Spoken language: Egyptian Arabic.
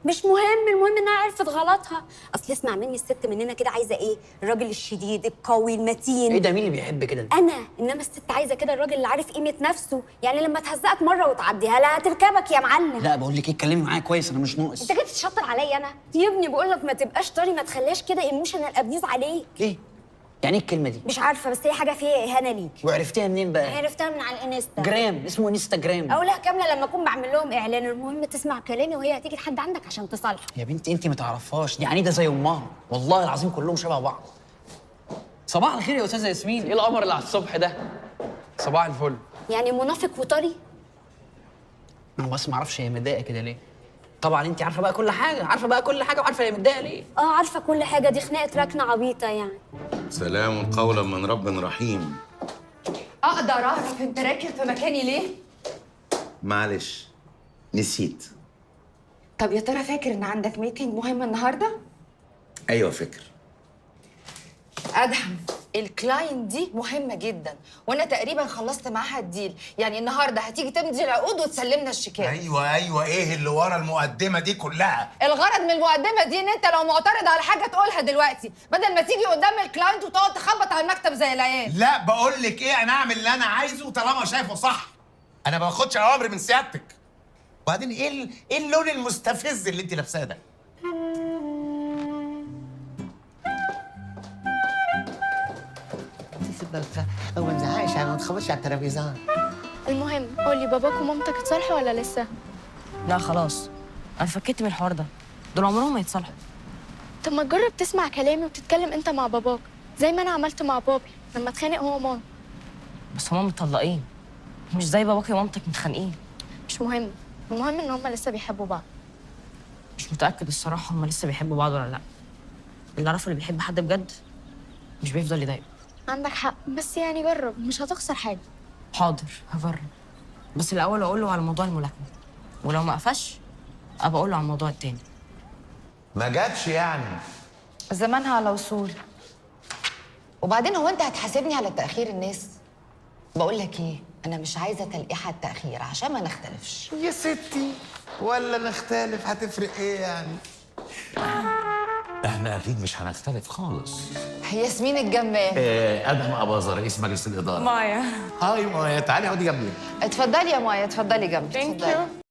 مش مهم، المهم انها عرفت غلطها. اصل اسمع مني، الست مننا كده عايزه ايه؟ الراجل الشديد القوي المتين. ايه ده؟ مين اللي بيحب كده؟ انا. انما الست عايزه كده الراجل اللي عارف قيمة نفسه، يعني لما تهزقك مرة وتعديها لا هتركبك يا معلم. لا بقول لك ايه، اتكلمي معايا كويس، انا مش ناقص. انت جاي تتشطر عليا انا؟ يا ابني بقول لك ما تبقاش طري، ما تخليهاش كده emotional abuse عليك. ليه؟ يعني ايه الكلمة دي؟ مش عارفه، بس هي حاجة فيها اهانه ليك. وعرفتيها منين بقى؟ عرفتها من على الانستا. جرام، اسمه انستجرام. اقولها كاملة لما اكون بعمل لهم اعلان. المهم تسمع كلامي وهي هتيجي لحد عندك عشان تصالحك. يا بنتي انت ما تعرفهاش، دي عنيدة زي امها، والله العظيم كلهم شبه بعض. صباح الخير يا استاذه ياسمين، ايه القمر اللي على الصبح ده؟ صباح الفل. يعني منافق وطري؟ انا بس ما اعرفش هي متضايقة كده ليه. طبعا انت عارفه بقى كل حاجة، عارفه بقى كل حاجة، وعارفه هي متضايقة ليه. اه عارفه كل حاجة، دي خناقه ركنه عبيطه يعني. سلام قولا من رب رحيم. اقدر اعرف انت راكب في مكاني ليه؟ معلش نسيت. طب يا ترى فاكر ان عندك meeting مهم النهارده؟ ايوه فاكر. ادهم، ال client دي مهمة جدا، وانا تقريبا خلصت معاها ال deal، يعني النهارده هتيجي تمضي العقود وتسلمنا الشيكات. ايوه ايوه، ايه اللي ورا المقدمة دي كلها؟ الغرض من المقدمة دي ان انت لو معترض على حاجة تقولها دلوقتي، بدل ما تيجي قدام ال client وتقعد تخبط على المكتب زي العيال. لا بقول لك ايه، انا اعمل اللي انا عايزه طالما شايفه صح. انا ما باخدش اوامر من سيادتك. وبعدين ايه ايه اللون المستفز اللي انت لابساه ده؟ هو ما تزعقش يعني، ما تخبطش على الترابيزة. المهم قولي، باباك ومامتك اتصالحوا ولا لسه؟ لا خلاص، انا فكيت من الحوار ده، دول عمرهم ما يتصالحوا. طب ما تجرب تسمع كلامي وتتكلم انت مع باباك زي ما انا عملت مع بابي لما اتخانق هو وماما. بس هما متطلقين، مش زي باباك ومامتك متخانقين. مش مهم، المهم ان هما لسه بيحبوا بعض. مش متاكد الصراحة هما لسه بيحبوا بعض ولا لا. اللي اعرفه اللي بيحب حد بجد مش بيفضل يضايقه. عندك حق، بس يعني جرب، مش هتخسر حاجة. حاضر هجرب، بس الأول أقول له على موضوع الملاكمة، ولو ما قفش أبقى أقول له على الموضوع التاني. ما جاتش يعني؟ زمانها على وصول. وبعدين هو أنت هتحاسبني على تأخير الناس؟ بقول لك إيه، أنا مش عايزة تلقيحة التأخير عشان ما نختلفش. يا ستي ولا نختلف هتفرق إيه يعني؟ احنا اكيد مش هنختلف خالص. ياسمين الجمال. ادهم اباظة رئيس مجلس الادارة. مايا. hi مايا، تعالي اقعدي جنبي. اتفضلي يا مايا، اتفضلي جنبي. thank you.